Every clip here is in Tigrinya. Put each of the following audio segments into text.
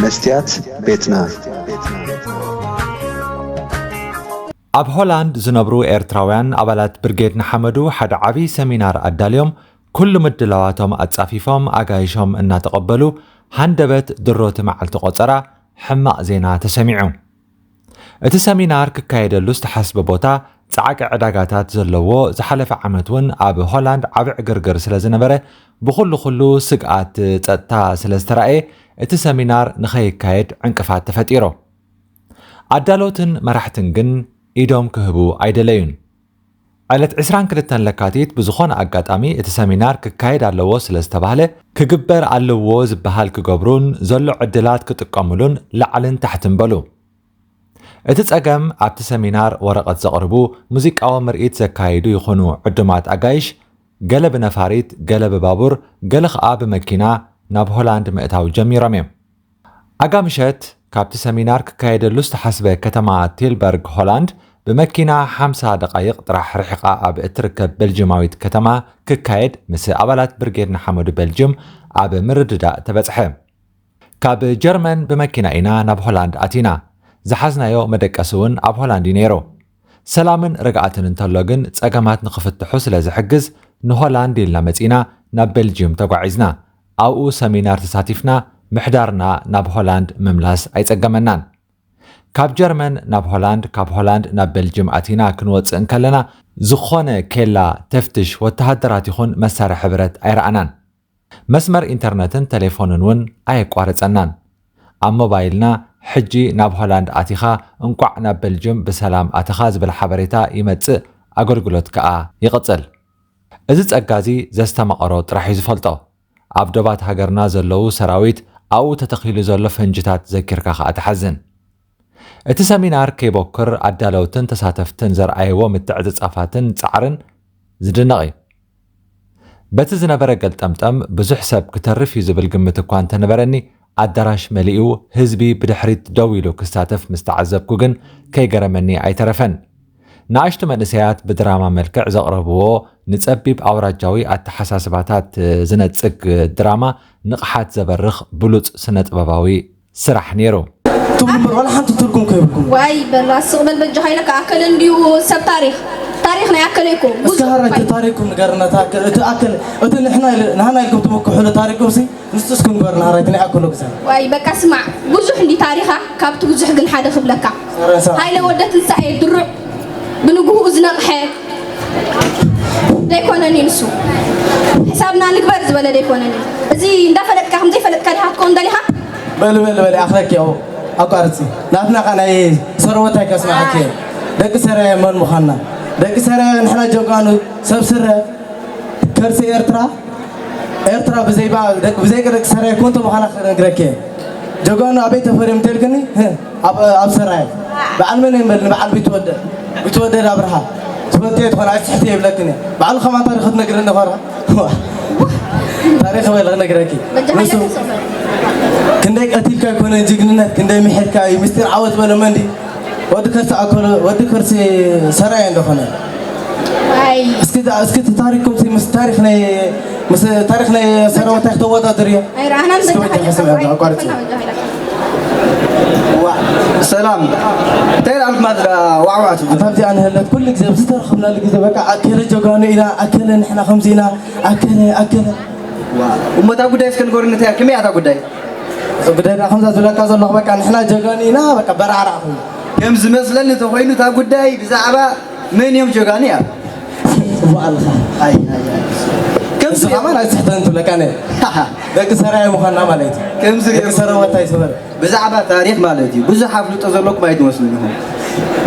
መስትያት ቤትና። ኣብ ሆላንድ ዝነብሩ ኤርትራውያን ኣባላት ብርጌድ ንሓመዱ ሓደ ዓብዪ ሰሚናር ኣዳልዮም፣ ኩሉ ምድላዋቶም ኣጻፊፎም ኣጋይሾም እናተቐበሉ፣ ሃንደበት ድሮቲ መዓልቲ ቆጸራ ሕማቕ ዜና ተሰሚዑ። እቲ ሰሚናር ክካየደሉ ዝተሓስበ ቦታ ጻዕቂ ዕዳጋታት ዘለዎ፣ ዝሓለፈ ዓመት እውን ኣብ ሆላንድ ዓቢ ዕግርግር ስለ ዝነበረ፣ ብኹሉ ኩሉ ስግኣት ጸጥታ ስለ ዝተራእየ፣ እቲ ሰሚናር ንኸይካየድ ዕንቅፋት ተፈጢሩ። ኣዳለውትን መራሕትን ግን ኢዶም ክህቡ ኣይደለዩን። ዕለት ዕስራን ክልተን ለካቲት ብዝኾነ ኣጋጣሚ እቲ ሰሚናር ክካየድ ኣለዎ ስለ ዝተባህለ፣ ክግበር ኣለዎ ዝበሃል ክገብሩን ዘሎ ዕድላት ክጥቀሙሉን ላዕልን ታሕትን በሉ። እቲ ጸገም ኣብቲ ሰሚናር ወረቐት ዘቕርቡ፣ ሙዚቃዊ ምርኢት ዘካይዱ ይኹኑ ዕዱማት ኣጋይሽ፣ ገለ ብነፋሪት፣ ገለ ብባቡር፣ ገለ ኸኣ ብመኪና ናብ ሆላንድ ምእታው ጀሚሮም እዮም። ኣጋ ምሸት ካብቲ ሰሚናር ክካየደሉ ዝተሓስበ ከተማ ቲልበርግ ሆላንድ ብመኪና ሓምሳ ደቓይቕ ጥራሕ ርሒቓ ኣብ እትርከብ ቤልጅማዊት ከተማ ክካየድ ምስ ኣባላት ብርጌድ ንሓመዱ ቤልጅም ኣብ ምርድዳእ ተበጽሐ። ካብ ጀርመን ብመኪና ኢና ናብ ሆላንድ ኣቲና። ዝሓዝናዮ መደቀሲ እውን ኣብ ሆላንድ እዩ ነይሩ። ሰላምን ርግኣትን እንተሎ ግን ጸገማት ንኽፍትሑ ስለ ዝሕግዝ ንሆላንድ ኢልና መጺና ናብ ቤልጅም ተጓዒዝና። ኣብኡ ሰሚናር ተሳቲፍና ምሕዳርና ናብ ሆላንድ ምምላስ ኣይጸገመናን። ካብ ጀርመን ናብ ሆላንድ፣ ካብ ሆላንድ ናብ ቤልጅም ኣቲና ክንወጽእ እንከለና ዝኾነ ኬላ ተፍትሽ ወተሃደራት ይኹን መሳርሒ ብረት ኣይረኣናን። መስመር ኢንተርነትን ቴሌፎንን እውን ኣየቋረጸናን። ኣብ ሞባይልና ሕጂ ናብ ሆላንድ ኣቲኻ እንቋዕ ናብ ቤልጅም ብሰላም ኣተኻ ዝብል ሓበሬታ ይመጽእ፣ ኣገልግሎት ከኣ ይቕጽል። እዚ ጸጋ እዚ ዘስተማቐሮ ጥራሕ እዩ ዝፈልጦ። ኣብ ዶባት ሃገርና ዘለዉ ሰራዊት ኣብኡ ተተኺሉ ዘሎ ፈንጅታት ዘኪርካ ከኣ ትሓዝን። እቲ ሰሚናር ከይቦክር ኣዳለውትን ተሳተፍትን ዘርኣይዎ ምትዕጽጻፋትን ጻዕርን ዝድነቕ እዩ። በቲ ዝነበረ ገልጠምጠም ብዙሕ ሰብ ክተርፍ እዩ ዝብል ግምት እኳ እንተነበረኒ፣ ኣዳራሽ መሊኡ ህዝቢ ብድሕሪት ደው ኢሉ ክሳተፍ ምስ ተዓዘብኩ ግን ከይገረመኒ ኣይተረፈን። ንኣሽቱ መንእሰያት ብድራማ መልክዕ ዘቕረብዎ ንጸቢብ ኣውራጃዊ ኣተሓሳስባታት ዝነጽግ ድራማ ንቕሓት ዘበርኽ ብሉጽ ስነ-ጥበባዊ ስራሕ ነይሩ። ትብሉ እምበር ዋላ ሓንቲ ትርጉም ከይብልኩም። ዋይ በላ ስቕ በል በጃኻ ኢለካ። ኣከለ እንድዩ ሰብ ታሪኽ። ታሪኽ ናይ ኣከለ እኮ እስከ ሀራ እቲ ታሪኩም ንገርና። እቲ ኣከለ፣ እቲ ኣከለ፣ እቲ ንሕና ኢለ-፣ ንሃና ኢልኩም ትምክሕሉ ታሪኩም ሲ ንሱ እስኩ ንገርና። ሀራ እቲ ናይ ኣከለ ግዜ። ዋይ በቃ ስማዕ፣ ብዙሕ እንዲ ታሪኻ፣ ካብቲ ብዙሕ ግን ሓደ ክብለካ። ሰረ፣ ሰረ። ሃይለ ወልደ ትንሳኤ ድሩዕ ብንግህኡ ዝነቕሐ ደይኮነን እዩ ንሱ። ሕሳብና ንግበር ዝበለ ደይኮነን እዩ። እዚ እንዳፈለጥካ ከም ዘይፈለጥካ ዲኻ ክትኮን ደሊኻ? በል በል በል ኣኽለኪ ያው ኣቋርጺ ናትና ኻ ናይ ሰረወታይ ከስማዓኪ። ደቂ ሰራየ መን ምዃንና፣ ደቂ ሰራየ ንሕና ጀጋኑ ሰብ ስረ ከርሲ ኤርትራ፣ ኤርትራ ብዘይባ ደቂ ብዘይቀ ደቂ ሰራየ ኮንቶ ምዃና ክነግረኪ። ጀጋኑ ኣበይ ተፈርዮም ተልክኒ? ኣብ ኣብ ሰራየ በዓል መን እዮም በል ንበዓል ቢትወደድ ቢትወደድ ኣብርሃ ትፈልጥዮ ትኾን ኣይትስሕትዮ ይብለክን እየ። ባዕሉ ከማን ታሪኽ ክትነግረኒ ኾራ። ታሪኽ በል ክነግረኪ። ንሱ ክንደይ ቀቲልካ ኣይኮነን ጅግንነት፣ ክንደይ ምሒርካ እዩ። ምስጢር ዓወት በሎ መን ድዩ? ወዲ ከርሲ ኣኮሎ፣ ወዲ ከርሲ ሰራየ እንደኾነ። ኣይ እስኪ እስኪ እቲ ታሪኽኩም ሲ ምስ ታሪኽ ናይ ምስ ታሪኽ ናይ ሰራዊት ኣይክተወዳድርዮ? ኣይረኣናን እስኪ በጃኻ በጃኻ ኢለካ ስምዐ ዋይ ኣቋርጺ። በጃኻ ኢለካ። ዋ ሰላም እንታይ ኢልኩም ኣድራ ዋዕዋዕ ትብሉ? ኣብታ ኣብዚኣ ንህለት ኩሉ ግዜ ኣብዚ ተረኸብናሉ ግዜ በቃ ኣከለ ጀጋኑ ኢና፣ ኣከለ ንሕና ከምዚ ኢና፣ ኣከለ ኣከለ። ዋ እሞ እታ ጉዳይ እስከ ንገሩኒ እንታይ እያ? ከመይ እያ እታ ጉዳይ? ጉዳይ ደኣ ከምዛ ዝብለካ ዘለኹ በቃ ንሕና ጀጋኑ ኢና፣ በቃ በራዕራዕ ኮይኑ። ከም ዝመስለኒ ተኾይኑ እታ ጉዳይ ብዛዕባ መን እዮም ጀጋኑ እያ። ጽቡቕ ኣለኻ። ኣይ ኣይ ኣይ። ከም ንሱ ከማን ኣይትስሕተን ትብለካ ነ። ደቂ ሰራየ ምዃንና ማለት እዩ። ከምዚ ደቂ ሰራወት ኣይስበር። ብዛዕባ ታሪኽ ማለት እዩ ብዙሕ ኣፍልጦ ዘለኩም ኣይትመስሉን ኢኹም።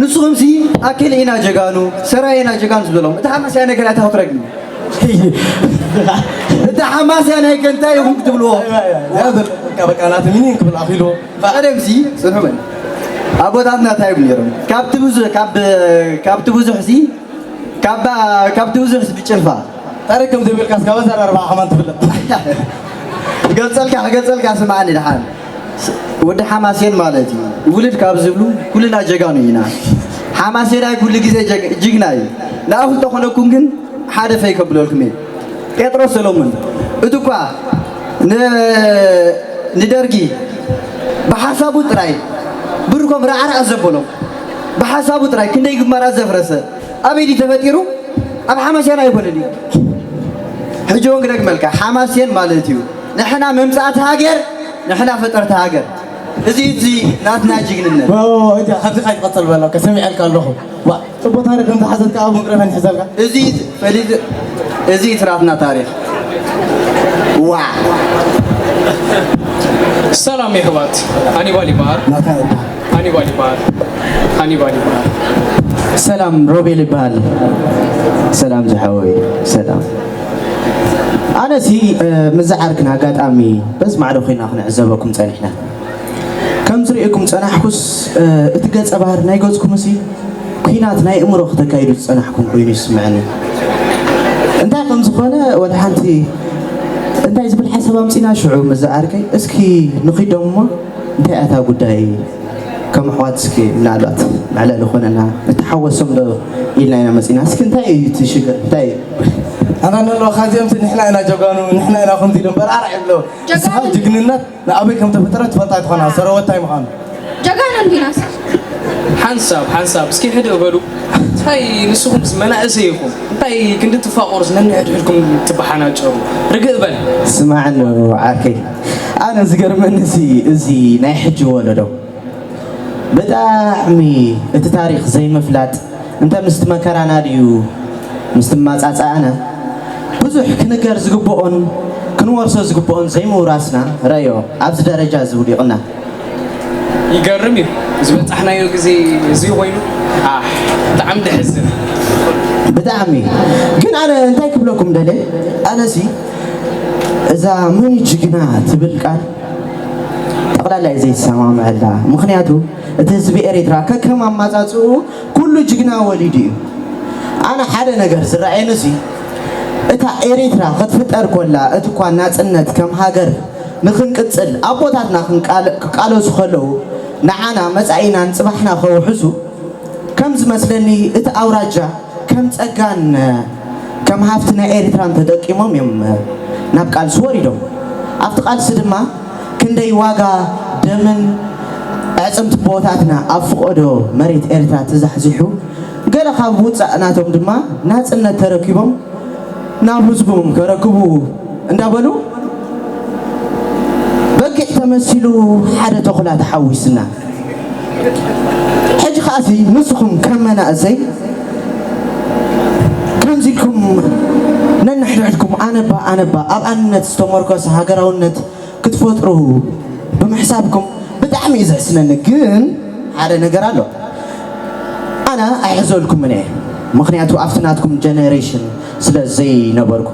ንስኹም ሲ ኣከለ ኢና ጀጋኑ ሰራየ ኢና ጀጋኑ ትብሉ ዘለኹም። እቲ ሓማስያ ነገር ኣይታ ክትረግሙ። እቲ ሓማስያ ናይ ከንታይ ኢኹም ክትብልዎ። ያ ዘሎ በቃ በቃ ናቲ ሚኒን ክብል ኣኺሉ። ቀደም ሲ ጽንሑ በል ኣቦታትና እንታይ ይብሉ ነይሮም? ካብቲ ብዙ ካብ ካብቲ ብዙሕ ሲ ካብ ካብቲ ብዙሕ ሲ ብጭልፋ ታሪክ ከም ዘይብልካ እስካብ ኣዛራርባ ከማን ትፍለጥ። ክገልጸልካ ክገልጸልካ ስምዓኒ ደሓን። ወዲ ሓማሴን ማለት እዩ ውልድ ካብ ዝብሉ ኩልና ጀጋኑ ኢና። ሓማሴን ኣይ ኩሉ ግዜ ጀግ- ጅግና እዩ። ንኣኹም ተኾነኩም ግን ሓደ ፈይ ከብለልኩም እየ። ጴጥሮስ ሰሎሙን እቲ እኳ ን- ንደርጊ ብሓሳቡ ጥራይ ብርኮም ራዕራዕ ዘበሎም፣ ብሓሳቡ ጥራይ ክንደይ ግንባራት ዘፍረሰ ኣበይ ድዩ ተፈጢሩ? ኣብ ሓማስያን ኣይኮነን እዩ። ሕጂ እውን ክደግመልካ ሓማስየን ማለት እዩ። ንሕና መምጻእቲ ሃገር፣ ንሕና ፈጠርቲ ሃገር። እዚ እዚ ናትና ጅግንነት። ኦ፣ እንተ ካብዚ ካይ ትቐጽል በላ፣ ከሰሚዐልካ ኣለኹ። ዋ፣ ጽቡቕ ታሪኽ ከም ዝሓዘትካ ኣብ መቅረፈን ይሕዘልካ። እዚ ፈሊጥ፣ እዚ እቲ ናትና ታሪኽ። ዋ። ሰላም የሕዋት፣ ሃኒባል ይበሃል። ናታ ይበሃል። ሃኒባል ይበሃል። ሃኒባል ይበሃል። ሰላም ሮቤል ይበሃል። ሰላም ዝሓወይ ሰላም። ኣነሲ እ፣ ምስ ዝዓርክና ኣጋጣሚ በዚ ማዕዶ ኮይና ክንዕዘበኩም ጸኒሕና። ከም ዝርእየኩም ጸናሕኩስ እ፣ እቲ ገጸ ባህር ናይ ገጽኩም ሲ ኩናት ናይ እምሮ ክተካይዱ ዝጸናሕኩም ኮይኑ ይስምዐኒ። እንታይ ከም ዝኾነ ወላ ሓንቲ እንታይ ዝብል ሓሳብ ኣምጺና ሽዑ ምስ ዝዓርከይ እስኪ ንኺዶም እሞ እንታይ ኣታ ጉዳይ ከም ኣሕዋት እስኪ ምናልባት መዕለሊ ኮነና ንተሓወሶም ዶ ኢልና ኢና መጺና። እስኪ እንታይ እዩ እቲ ሽግር? እንታይ እዩ? ኣና ነሎ ካዚኦም ንሕና ኢና ጀጋኑ ንሕና ኢና ከምዚ ኢሎም በርኣር ይብሎ። ጀጋኑ ጅግንነት ንኣበይ ከም ተፈጠረ ትፈልጣ ኣይትኾና ሰረወት እንታይ ምዃኑ። ጀጋኑ እንዲናስ ሓንሳብ ሓንሳብ እስኪ ሕድእ በሉ። እንታይ ንስኹምስ መናእሰይ ኢኹም? እንታይ ክንዲ ትፋቆሩስ ነንሕድሕድኩም ትበሓናጨሩ? ርግእ በል። ስማዕኒ ዓርከይ፣ ኣነ ዝገርመኒ ሲ እዚ ናይ ሕጂ ወለዶ ብጣዕሚ እቲ ታሪኽ ዘይምፍላጥ እንተ ምስቲ መከራና ድዩ ምስቲ መጻጻእና ብዙሕ ክንገር ዝግብኦን ክንወርሶ ዝግብኦን ዘይምውራስና ረዮ ኣብዚ ደረጃ እዚ ውዲቕና። ይገርም እዩ ዝበጻሕናዮ ግዜ እዚ ኮይኑ። ኣሕ፣ ብጣዕሚ ደሕዝን። ብጣዕሚ ግን ኣነ እንታይ ክብለኩም ደለ ኣነሲ እዛ መን ጅግና ትብል ቃል ጠቕላላ እየ ዘይሰማምዐላ። ምኽንያቱ እቲ ህዝቢ ኤሪትራ ከከም ኣማጻጽኡ ኩሉ ጅግና ወሊዱ እዩ። ኣነ ሓደ ነገር ዝረኣየኒ ሲ እታ ኤሪትራ ክትፍጠር ኮላ እቲ እኳ ናጽነት ከም ሃገር ንኽንቅጽል ኣቦታትና ክንቃለ- ክቃለሱ ከለዉ ንዓና መጻኢናን ጽባሕና ከውሕሱ ከም ዝመስለኒ እቲ ኣውራጃ ከም ጸጋን ከም ሃፍቲ ናይ ኤሪትራን ተጠቂሞም እዮም ናብ ቃልሲ ወሪዶም። ኣብቲ ቃልሲ ድማ ክንደይ ዋጋ ደምን ኣዕጽምቲ ኣቦታትና ኣብ ፍቖዶ መሬት ኤርትራ ተዛሕዚሑ ገለ ካብ ውጻእ ናቶም ድማ ናጽነት ተረኪቦም ናብ ህዝቦም ከረክቡ እንዳበሉ በጊዕ ተመሲሉ ሓደ ተኹላ ተሓዊስና። ሕጂ ከኣሲ ንስኹም ከም መናእሰይ ከምዚ ኢልኩም ነንሕድሕድኩም ኣነባ ኣነባ ኣብ ኣንነት ዝተመርኮሰ ሃገራውነት ክትፈጥሩ ብምሕሳብኩም ብጣዕሚ እዩ ዘሕስነኒ። ግን ሓደ ነገር ኣሎ፣ ኣነ ኣይሕዘልኩምን እየ፣ ምኽንያቱ ኣብቲ ናትኩም ጀነሬሽን ስለ ዘይነበርኩ።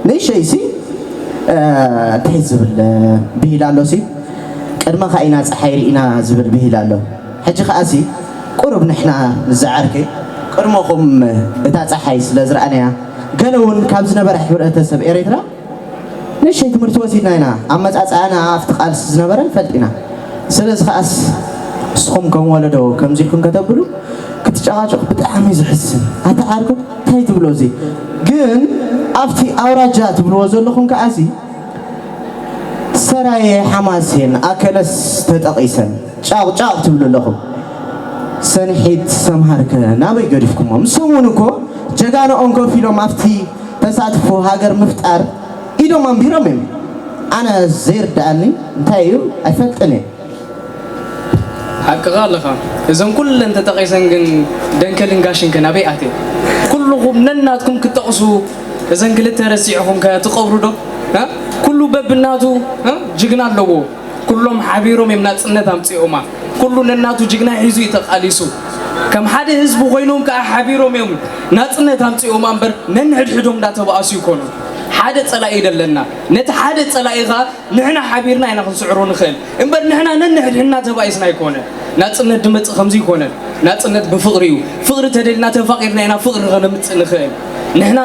ንእሸይሲ እንታይ ዝብል ብሂል ኣሎሲ፣ ቅድመኻ ኢና ፀሓይ ርኢና ዝብል ብሂል ኣሎ። ሕጂ ከኣሲ ቁሩብ ንሕና ንዝዓርከይ ቅድመኹም እታ ፀሓይ ስለ ዝረኣናያ፣ ገለ እውን ካብ ዝነበረ ሕብረተሰብ ኤርትራ ንእሽተይ ትምህርቲ ወሲድና ኢና። ኣመጻጽኣና ኣብቲ ቃልሲ ዝነበረ ንፈልጥ ኢና። ስለዚ ከኣስ ንስኹም ከም ወለዶ ከምዚ ኢልኩም ከተብሉ ክትጨቓጨቑ ብጣዕሚ እዩ ዘሕዝን። ኣታ ዓርኩ እንታይ ትብሎ እዚ? ግን ኣብቲ ኣውራጃ ትብልዎ ዘለኹም ከኣሲ ሰራየ ሓማሴን ኣከለስ ተጠቒሰን ጫቕ ጫቕ ትብሉ ኣለኹም። ሰንሒት ሰምሃርከ ናበይ ገዲፍኩሞ? ምስ ሰሙን እኮ ጀጋንኦም ኮፍ ኢሎም ኣብቲ ተሳትፎ ሃገር ምፍጣር ኢዶም ኣንቢሮም እዮም። ኣነ ዘይርድኣኒ እንታይ እዩ ኣይፈልጥን እየ። ሓቅኻ ኣለኻ። እዘን ኩለን ተጠቒሰን ግን ደንከልን ጋሽን ከ ናበይ ኣትየን? ኩልኹም ነናትኩም ክትጠቕሱ እዘን ክልተ ረሲዕኹም ከ ትቐብሩ ዶ? እ? ኩሉ በብናቱ እ? ጅግና ኣለዎ። ኩሎም ሓቢሮም እዮም ናጽነት ኣምጺኦማ። ኩሉ ነናቱ ጅግና ሒዙ እዩ ተቓሊሱ። ከም ሓደ ህዝቢ ኮይኖም ከኣ ሓቢሮም እዮም ናጽነት ኣምጺኦማ እምበር ነንሕድሕዶም እንዳተባኣሱ ይኮኑ። ሓደ ጸላኢ ደለና። ነቲ ሓደ ጸላኢ ከኣ ንሕና ሓቢርና ኢና ክንስዕሮ ንኽእል እምበር ንሕና ነንሕድሕድና ተባኢስና ኣይኮነ። ናጽነት ድመጽእ ከምዚ ይኮነ። ናጽነት ብፍቕሪ እዩ። ፍቕሪ ተደልና ተፋቒርና ኢና ፍቕሪ ከነምጽእ ንኽእል። ንሕና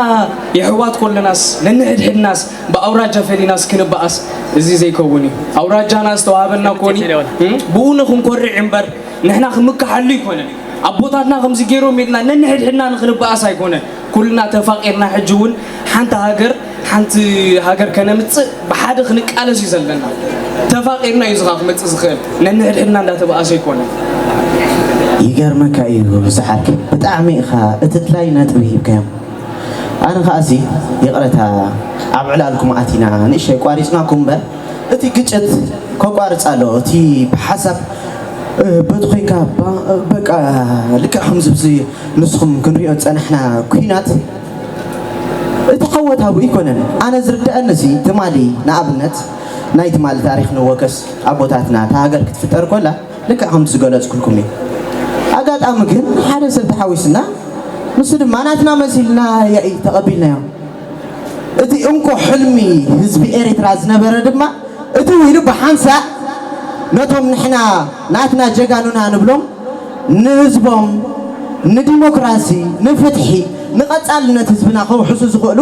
የሕዋት ኮለናስ ነንሕድሕድናስ ብኣውራጃ ፈሊናስ ክንበኣስ እዚ ዘይከውን እዩ። ኣውራጃና ዝተዋሃበና ኮኒ ብኡ ንኽንኮርዕ እምበር ንሕና ክምክሓሉ ይኮነ። ኣቦታትና ከምዚ ገይሮም ኢልና ነንሕድሕድና ንኽንበኣስ ኣይኮነ። ኩልና ተፋቒርና ሕጂ እውን ሓንቲ ሃገር ሓንቲ ሃገር ከነምጽእ ብሓደ ክንቃለስ እዩ ዘለና። ተፋቂርና እዩ ዝኻ ክመፅእ ዝኽእል፣ ነንሕድሕድና እንዳተበኣሰ ኣይኮነን። ይገርመካ እዩ ዝሓልክ፣ ብጣዕሚ ኢኻ እቲ ድላይ ነጥቢ ሂብካዮም። ኣነ ከኣሲ ይቕረታ ኣብ ዕላልኩም ኣቲና ንእሽተይ ቋሪፅናኩም እምበር እቲ ግጭት ከቋርፅ ኣሎ። እቲ ብሓሳብ በቲ ኮይንካ በቃ ልክዕ ከምዚ ንስኹም ክንሪኦ ዝፀናሕና ኩናት እቲ ዓወት ኣብኡ ኣይኮነን። ኣነ ዝርድኣኒ ሲ ትማሊ ንኣብነት ናይ ትማሊ ታሪኽ ንወከስ ኣቦታትና እታ ሃገር ክትፍጠር ኮላ ልክዕ ከምቲ ዝገለፅኩልኩም እዩ። ኣጋጣሚ ግን ሓደ ሰብ ተሓዊስና ንሱ ድማ ናትና መሲልና ያኢ ተቐቢልናዮ። እቲ እንኮ ሕልሚ ህዝቢ ኤሪትራ ዝነበረ ድማ እቲ ኢሉ ብሓንሳእ ነቶም ንሕና ናትና ጀጋኑና ንብሎም ንህዝቦም ንዲሞክራሲ ንፍትሒ ንቐፃልነት ህዝብና ከውሕሱ ዝኽእሉ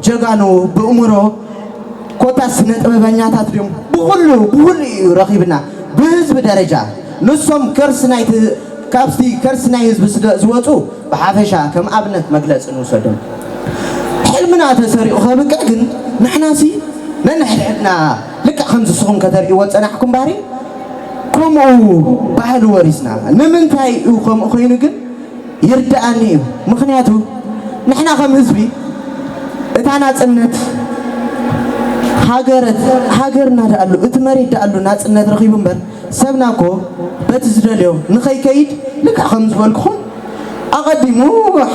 ጀጋኑ ብእምሮ ኮታ ስነ ጥበበኛታት ድዮም ብኩሉ ብኩሉ እዩ ረኺብና ብህዝቢ ደረጃ ንሶም ከርሲ ናይቲ ካብቲ ከርሲ ናይ ህዝቢ ስለ ዝወፁ ብሓፈሻ ከም ኣብነት መግለፂ ንውሰዶም። ሕልምና ተሰሪቑ ከብቅዕ ግን ንሕናሲ ነንሕድሕድና ልክዕ ከምዚ ንስኹም ከተርእይዎ ዝፀናሕኩም ባህሪ ከምኡ ባህሊ ወሪስና። ንምንታይ እዩ ከምኡ ኮይኑ ግን ይርድኣኒ እዩ። ምኽንያቱ ንሕና ከም ህዝቢ እታ ናፅነት ሃገረት ሃገርና ደኣሉ እቲ መሬት ደኣሉ ናፅነት ረኺቡ እምበር ሰብና እኮ በቲ ዝደልዮ ንኸይከይድ ልክዕ ከም ዝበልኩኹም ኣቐዲሙ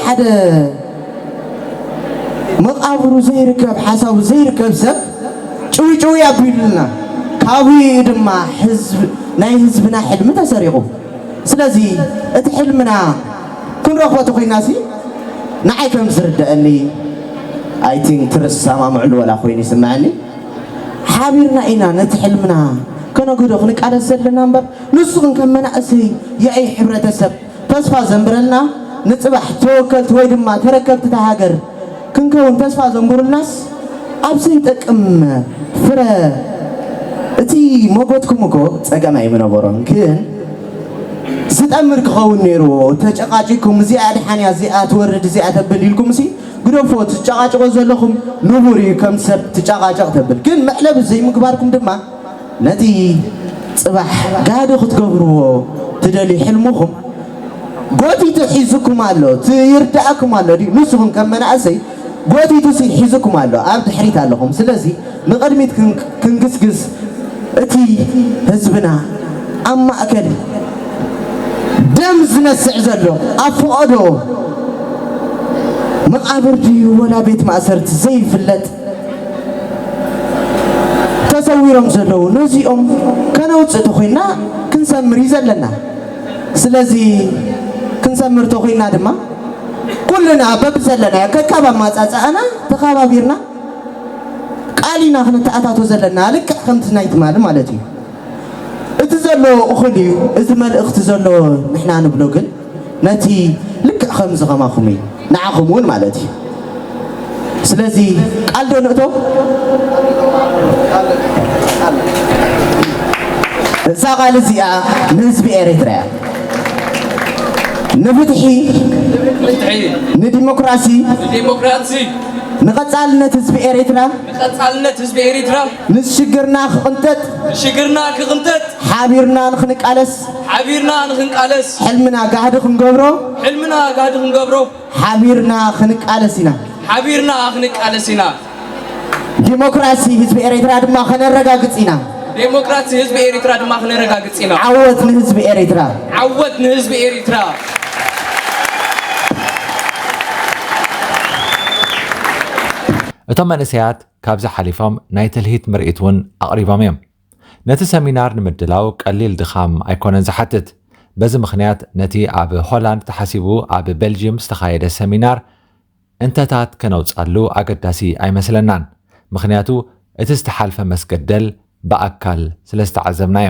ሓደ መቓብሩ ዘይርከብ ሓሳቡ ዘይርከብ ሰብ ጭውጭው ኣቢሉልና ካብኡ ድማ ህዝብ ናይ ህዝብና ሕልሚ ተሰሪቑ። ስለዚ እቲ ሕልምና ክንረኽቦ ተኮይናሲ ንዓይ ከም ዝርደአኒ I think ትርስ ሰማምዕሉ ወላ ኮይኑ ይስምዐኒ። ሓቢርና ኢና ነቲ ሕልምና ከነግህዶ ክንቃለስ ዘለና እምበር ንስኹም ከም መናእሰይ ያኢ ሕብረተሰብ ተስፋ ዘንብረልና ንፅባሕ ተወከልቲ ወይ ድማ ተረከብቲ እታ ሃገር ክንከውን ተስፋ ዘንብሩልናስ ኣብ ዘይጠቅም ፍረ እቲ ሞጎትኩም እኮ ፀገም ኣይምነበሮን ግን ዝጠምር ክኸውን ነይርዎ ተጨቃጭኩም እዚኣ ድሓንያ እዚኣ ትወርድ እዚኣ ተብል ኢልኩም ሲ ግደፎ ትጨቃጭቆ ዘለኹም ንቡር እዩ ከም ሰብ ትጨቃጨቅ ተብል ግን መዕለቢ ዘይምግባርኩም ድማ ነቲ ፅባሕ ጋዶ ክትገብርዎ ትደልዩ ሕልምኹም ጎቲቱ ሒዙኩም ኣሎ፣ ይርድኣኩም ኣሎ ድዩ? ንስኹም ከም መናእሰይ ጎቲቱ ሲ ሒዙኩም ኣሎ፣ ኣብ ድሕሪት ኣለኹም። ስለዚ ንቕድሚት ክንግስግስ እቲ ህዝብና ኣብ ማእከል ደም ዝነስዕ ዘሎ ኣብ ፍቐዶ መቓብር ድዩ ወላ ቤት ማእሰርቲ ዘይፍለጥ ተሰዊሮም ዘለዉ ነዚኦም ከነውፅእ ተኮይንና ክንሰምር እዩ ዘለና። ስለዚ ክንሰምር ተኮይንና ድማ ኩልና በብዘለናዮ ከካብ ኣማፃፅኣና ተኸባቢርና ቃል ኢና ክንተኣታቶ ዘለና ልክዕ ከምቲ ናይ ትማሊ ማለት እዩ። እቲ ዘሎ እኹል እዩ። እዚ መልእኽቲ ዘሎ ንሕና ንብሎ ግን ነቲ ልክዕ ከምዚ ከማኹም እዩ ንዓኹም እውን ማለት እዩ። ስለዚ ቃል ዶ ንእቶ? እዛ ቃል እዚኣ ንህዝቢ ኤርትራ እያ። ንፍትሒ፣ ንዲሞክራሲ፣ ንቐጻልነት ህዝቢ ኤርትራ፣ ንቐጻልነት ህዝቢ ኤርትራ፣ ንሽግርና ክቕንጠጥ፣ ንሽግርና ክቕንጠጥ፣ ሓቢርና ንኽንቃለስ፣ ሓቢርና ንኽንቃለስ፣ ሕልምና ጋህዲ ክንገብሮ፣ ሕልምና ጋህዲ ክንገብሮ፣ ሓቢርና ክንቃለስ ኢና። ሓቢርና ክንቃለስ ኢና። ዲሞክራሲ ህዝቢ ኤርትራ ድማ ከነረጋግጽ ኢና። ዴሞክራሲ ህዝቢ ኤርትራ ድማ ክነረጋግጽ ኢና። ዓወት ንህዝቢ ኤርትራ። ዓወት ንህዝቢ ኤርትራ። እቶም መንእሰያት ካብዚ ሓሊፎም ናይ ትልሂት ምርኢት እውን ኣቕሪቦም እዮም። ነቲ ሰሚናር ንምድላው ቀሊል ድኻም ኣይኮነን ዝሓትት። በዚ ምኽንያት ነቲ ኣብ ሆላንድ ተሓሲቡ ኣብ ቤልጅየም ዝተኻየደ ሰሚናር እንተታት ከነውጻሉ ኣገዳሲ ኣይመስለናን። ምኽንያቱ እቲ ዝተሓልፈ መስገደል ብኣካል ስለ ዝተዓዘብናዮ።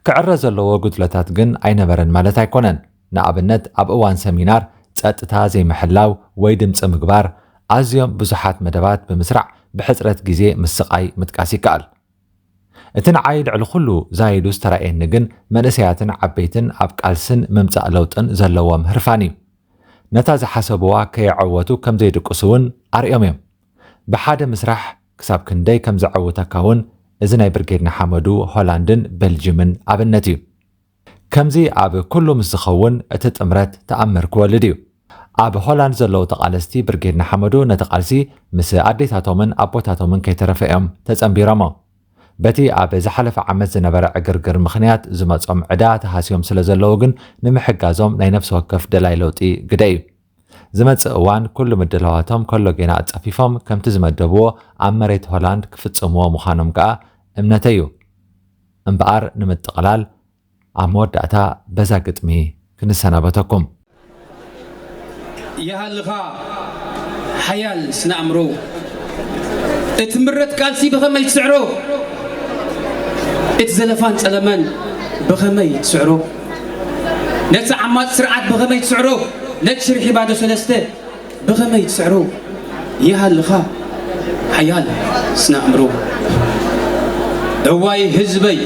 ክዕረ ዘለዎ ጉድለታት ግን ኣይነበረን ማለት ኣይኮነን። ንኣብነት ኣብ እዋን ሰሚናር ጸጥታ ዘይምሕላው ወይ ድምጺ ምግባር ኣዝዮም ብዙሓት መደባት ብምስራዕ ብሕጽረት ግዜ ምስቓይ ምጥቃስ ይከኣል። እቲ ንዓይ ልዕሊ ኩሉ ዛይዱ ዝተራእየኒ ግን መንእሰያትን ዓበይትን ኣብ ቃልስን ምምጻእ ለውጥን ዘለዎም ህርፋን እዩ። ነታ ዝሓሰብዋ ከየዐወቱ ከም ዘይድቅሱ እውን ኣርእዮም እዮም። ብሓደ ምስራሕ ክሳብ ክንደይ ከም ዘዐውተካ እውን እዚ ናይ ብርጌድ ንሓመዱ ሆላንድን ቤልጅምን ኣብነት እዩ። ከምዚ ኣብ ኩሉ ምስ ዝኸውን እቲ ጥምረት ተኣምር ክወልድ እዩ። ኣብ ሆላንድ ዘለዉ ተቓለስቲ ብርጌድ ንሓመዱ ነቲ ቃልሲ ምስ ኣዴታቶምን ኣቦታቶምን ከይተረፈ እዮም ተጸንቢሮሞ። በቲ ኣብ ዝሓለፈ ዓመት ዝነበረ ዕግርግር ምኽንያት ዝመጾም ዕዳ ተሃስዮም ስለ ዘለዉ ግን ንምሕጋዞም ናይ ነፍሲ ወከፍ ደላይ ለውጢ ግደ እዩ። ዝመጽእ እዋን ኩሉ ምድላዋቶም ኮሎጌና ኣጻፊፎም ከምቲ ዝመደብዎ ኣብ መሬት ሆላንድ ክፍጽምዎ ምዃኖም ከኣ እምነተይ እዩ። እምበኣር ንምጥቕላል ኣብ መወዳእታ በዛ ግጥሚ ክንሰናበተኩም። ይሃልኻ ሓያል ስነ ኣእምሮ፣ እቲ ምረት ቃልሲ ብኸመይ ትስዕሮ? እቲ ዘለፋን ጸለመን ብኸመይ ትስዕሮ? ነቲ ዓማጽ ስርዓት ብኸመይ ትስዕሮ? ነቲ ሽርሒ ባዶ ሰለስተ ብኸመይ ትስዕሮ? ይሃልኻ ሓያል ስነ ኣእምሮ። እዋይ ህዝበይ፣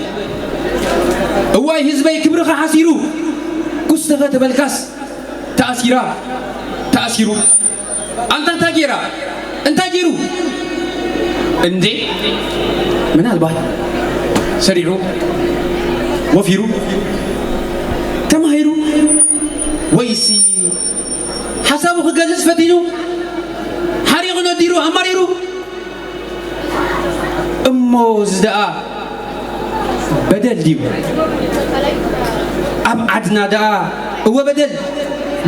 እዋይ ህዝበይ ክብርኻ ሓሲሩ፣ ኩስተኸ ተበልካስ ተኣሲራ፣ ተኣሲሩ። ኣንታ እንታይ ጌራ? እንታይ ጌሩ? እንዴ ምናልባት ሰሪዑ፣ ወፊሩ፣ ተማሂሩ፣ ወይሲ ሓሳቡ ክገልጽ ፈቲኑ፣ ሓሪቑ ነዲሩ ኣማሪሩ። እሞ እዚ ደኣ በደል ድዩ? ኣብ ዓድና ደኣ እወ በደል፣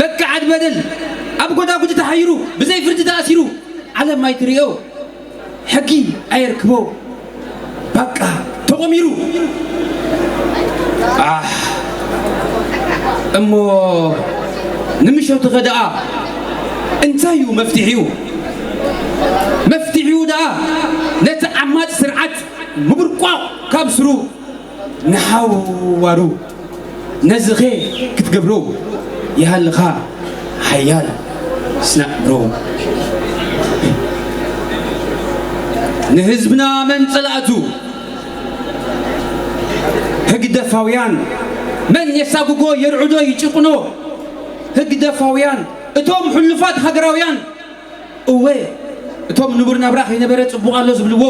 በቃ ዓድ በደል፣ ኣብ ጎዳጉዲ ተሓይሩ፣ ብዘይ ፍርዲ ተኣሲሩ፣ ዓለም ኣይትርእዮ፣ ሕጊ ኣየርክቦ፣ በቃ ተቖሚሩ። ኣሕ፣ እሞ ንምሸቱኸ ደኣ እንታይ እዩ መፍትሒኡ? መፍትሒኡ ደኣ ነቲ ዓማጺ ስርዓት ምብርቋቕ ካብ ስሩ ንሓዋሩ። ነዚኸ ክትገብሮ ይሃልኻ ሓያል ስነ ኣእምሮ። ንህዝብና መን ጸላእቱ? ህግደፋውያን። መን የሳጉጎ፣ የርዕዶ፣ ይጭቁኖ? ህግደፋውያን፣ እቶም ሕሉፋት ሃገራውያን። እወ፣ እቶም ንቡር ናብራ ከይነበረ ጽቡቕ ኣሎ ዝብልዎ፣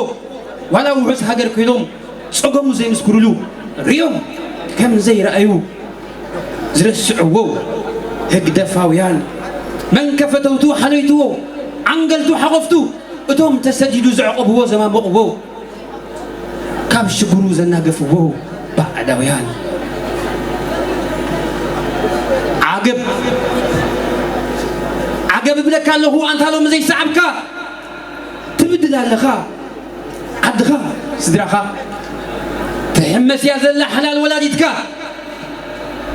ዋላ ውሑስ ሃገር ኮይኖም ጸገሙ ዘይምስክሩሉ፣ ሪኦም ከም ዘይረኣዩ ዝረስዕዎ ህግደፋውያን። መን ከፈተውቱ ሓለይትዎ፣ ዓንገልቱ ሓቖፍቱ፣ እቶም ተሰዲዱ ዘዕቆብዎ ዘማመቕዎ፣ ካብ ሽግሩ ዘናገፍዎ ባዕዳውያን። ዓገብ፣ ዓገብ እብለካ ኣለኹ ኣንታ ሎሚ ዘይሰዓብካ፣ ትብድል ኣለኻ ዓድኻ፣ ስድራኻ። ትሕመስ እያ ዘላ ሓላል ወላዲትካ።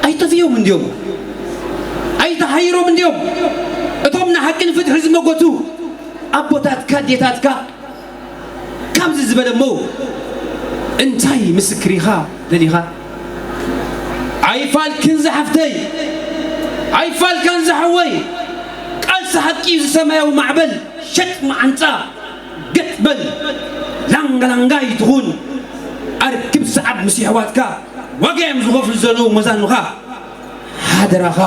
ኣይጠፍዮም እንድዮም? ኣይተሓይሮም እንድዮም? እቶም ንሓቂ ንፍትሒ ዝመጎቱ ኣቦታትካ ኣዴታትካ ካብዚ ዝበለ እሞ እንታይ ምስክር ኢኻ ደሊኻ? ኣይፋልክን ዝሓፍተይ፣ ኣይፋልካን ዝሓወይ። ቃልሲ ሓቂ እዩ ዝሰማያዊ ማዕበል። ሸጥ መዓንጻ ገጥ በል። ላንጋ ላንጋ ኣይትኹን። ኣርክብ ሰዓብ ምስ የሕዋትካ ዋጋ እዮም ዝኸፍሉ ዘለዉ መዛኑኻ። ሓደራኻ፣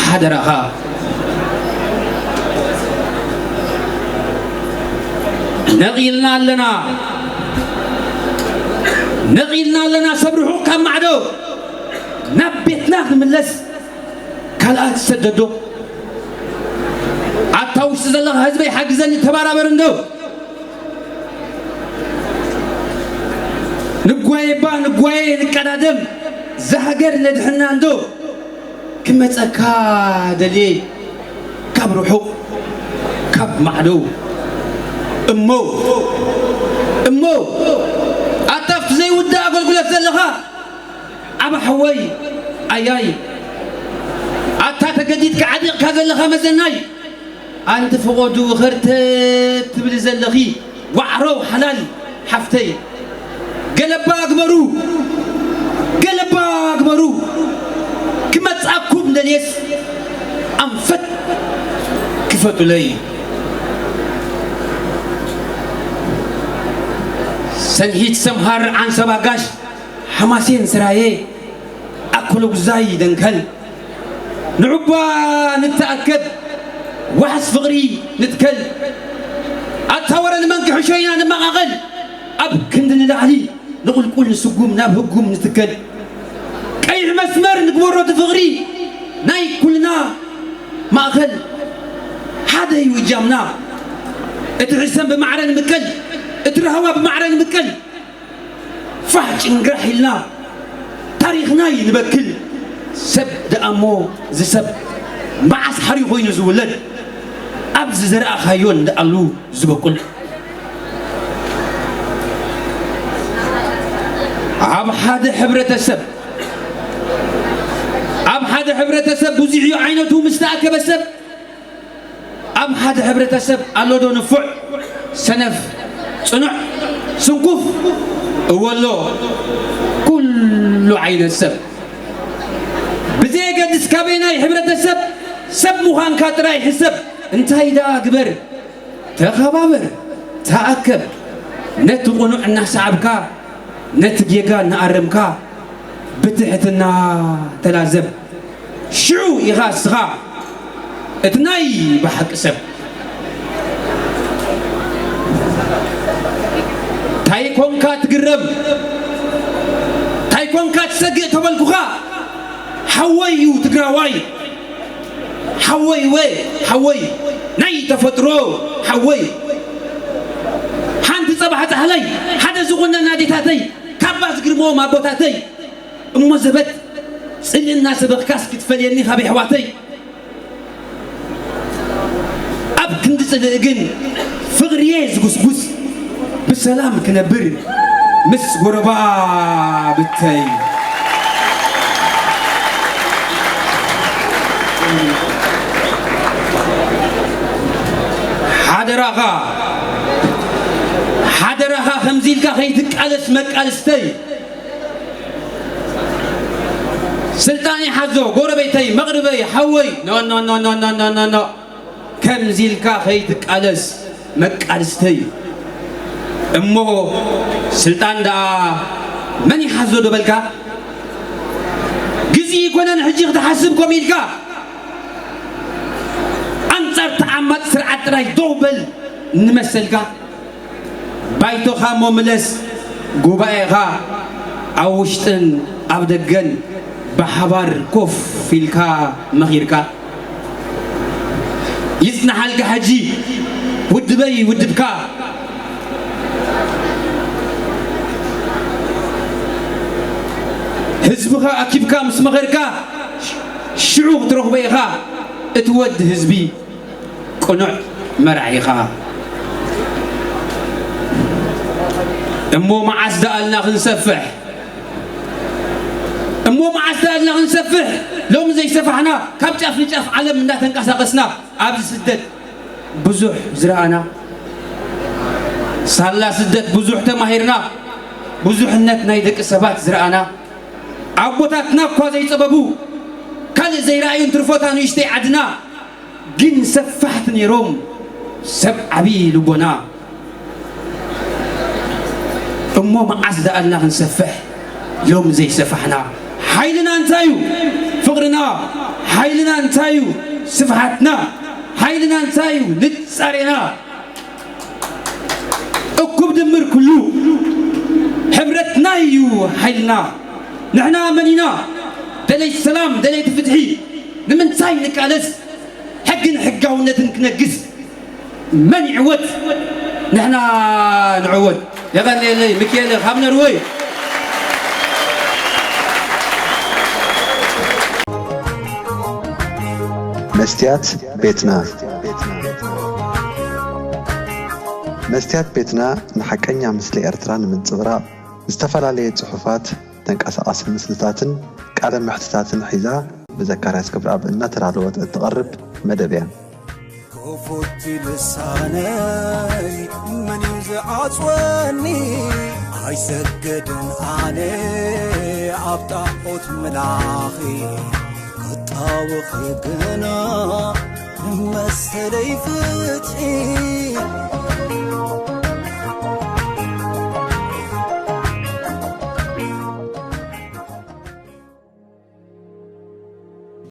ሓደራኻ። ነቒልና ኣለና፣ ነቒልና ኣለና ሰብ ርሑቕ ካብ ማዕዶ ናብ ቤትና ክንምለስ ካልኣት ሰደዶ። ኣታ ውሽጢ ዘለኻ ህዝበይ ሓግዘኒ ተባራበር እንዶ። ንጓየ እባ ንጓየ ንቀዳደም፣ እዛ ሃገር ነድሕና እንዶ። ክመጸካ ደልየ ካብ ርሑቕ ካብ ማዕዶ። እሞ እሞ ኣታ ኣብቲ ዘይውዳእ ኣገልግሎት ዘለኻ ዓባ ሓወይ ኣያይ፣ ኣታ ተገዲድካ ዓጢቕካ ዘለኻ መዘናይ። ኣንቲ ፍቖዱ ኸርተት ትብሊ ዘለኺ ዋዕሮ ሓላል ሓፍተይ፣ ገለባ ግበሩ፣ ገለባ ግበሩ። ክመጻኩም ደልየስ ኣንፈት ክፈቱለይ። ሰንሒት ሰምሃር ዓንሰባ ጋሽ ሓማሴን ስራየ ኣኮለጉዛይ ደንከል። ንዑባ ንተኣከብ፣ ዋሕስ ፍቕሪ ንትከል። ኣታ ወረ ንመን ክሕሾ ኢና ንመቓቐል። ኣብ ክንዲ ንላዕሊ ንቑልቁል ንስጉም ናብ ህጉም ንትከል። ቀይሕ መስመር ንግበሮ እቲ ፍቕሪ ናይ ኩልና ማእኸል። ሓደ እዩ እጃምና። እቲ ሕሰም ብማዕረ ንምቀል፣ እቲ ራህዋ ብማዕረ ንምቀል። ፋሕ ጭንግራሕ ኢልና ታሪኽና ይንበክል። ሰብ ደኣሞ ዝሰብ መዓስ ሓሪ ኮይኑ ዝውለድ፣ ኣብ ዝዘራእኻዮ እንዳኣሉ ዝበቁል። ኣብ ሓደ ሕብረተሰብ፣ ኣብ ሓደ ሕብረተሰብ ብዙሕ እዩ ዓይነቱ ምስ ተኣከበ ሰብ። ኣብ ሓደ ሕብረተሰብ ኣሎ ዶ ንፉዕ፣ ሰነፍ፣ ጽኑዕ፣ ስንኩፍ? እወ ኣሎ። ኩሉ ዓይነት ሰብ። ብዘየገድስ ካበየናይ ሕብረተሰብ ሰብ ምዃንካ ጥራይ ሕሰብ። እንታይ ደኣ ግበር፣ ተኸባበር፣ ተኣከብ። ነቲ ቅኑዕ እናሰዓብካ፣ ነቲ ጌጋ እናኣረምካ ብትሕትና ተላዘብ። ሽዑ ኢኻ እስኻ እቲ ናይ ብሓቂ ሰብ። ታይ ኮንካ ትግረም፣ ታይ ኮንካ ትሰግእ ተበልኩኻ፣ ሓወይ እዩ ትግራዋይ። ሓወይ ወ ሓወይ ናይ ተፈጥሮ ሓወይ፣ ሓንቲ ጸባሕ ጻሕለይ፣ ሓደ ዝቑነና ኣዴታተይ፣ ካባ ዝግርምዎም ኣቦታተይ። እሞ ዘበት ጽልእና ሰበኽካስ ክትፈልየኒ ካብ የሕዋተይ። ኣብ ክንዲ ጽልእ ግን ፍቕርየ ዝጉስጉስ፣ ብሰላም ክነብር ምስ ጎረባብተይ። ሓደራኻ፣ ሓደራኻ ከምዚ ኢልካ ከይትቃለስ መቃልስተይ። ስልጣን ይሓዞ ጎረቤተይ፣ መቕርበይ፣ ሓወይ። ኖ፣ ኖ፣ ኖ። ከምዚ ኢልካ ከይትቃለስ መቃልስተይ። እሞ ስልጣን ደኣ መን ይሓዞ ዶ በልካ? ግዜ ይኮነን ሕጂ ክትሓስብ ኮም ኢልካ። ኣንጻር ተዓማጽ ስርዓት ጥራይ ደው በል ንመሰልካ። ባይቶኻ እሞ ምለስ፣ ጉባኤኻ ኣብ ውሽጥን ኣብ ደገን ብሓባር ኮፍ ኢልካ መኺርካ። ይጽናሓልካ ሕጂ ውድበይ ውድብካ። ህዝብኻ ኣኪብካ ምስ መኸርካ ሽዑ ክትረኽቦ ኢኻ እቲ ወዲ ህዝቢ። ቅኑዕ መራሒ ኢኻ። እሞ መዓስ ደኣልና ክንሰፍሕ? እሞ መዓስ ደኣልና ክንሰፍሕ? ሎሚ ዘይሰፋሕና፣ ካብ ጫፍ ንጫፍ ዓለም እንዳተንቀሳቐስና፣ ኣብዚ ስደት ብዙሕ ዝረኣና፣ ሳላ ስደት ብዙሕ ተማሂርና፣ ብዙሕነት ናይ ደቂ ሰባት ዝረኣና፣ ኣቦታትና እኳ ዘይጸበቡ፣ ካልእ ዘይረኣዩ እንትርፎታ ንእሽተይ ዓድና፣ ግን ሰፋሕቲ ነይሮም ሰብ ዓብዪ ልቦና። እሞ መዓስ ደኣልና ክንሰፍሕ ሎም ዘይሰፋሕና? ሓይልና እንታይ እዩ? ፍቕርና። ሓይልና እንታይ እዩ? ስፍሓትና። ሓይልና እንታይ እዩ? ንጻሬና። እኩብ ድምር ኩሉ ሕብረትና እዩ ሓይልና። ንሕና መን ኢና? ደለይቲ ሰላም፣ ደለይቲ ፍትሒ። ንምንታይ ንቃለስ? ሕግን ሕጋውነትን ክነግስ መን ይዕወት? ንሕና ንዕወት። የቐንየለይ። ሚኪኤለ ካብ ነርወይ። መስትያት ቤትና። መስትያት ቤትና ንሓቀኛ ምስሊ ኤርትራ ንምንጽብራቕ ዝተፈላለየ ጽሑፋት፣ ተንቀሳቓሲ ምስልታትን ቃለ መሕትታትን ሒዛ ብዘካርያስ ክብረኣብ እናተዳለወት እትቐርብ መደብ እያ። ክፉት ልሳነይ መን እዩ ዝዓጽወኒ? ኣይሰግድን ኣነ ኣብ ጣዖት ምላኺ ክጣወኺ ግና መሰለይ ፍትሒ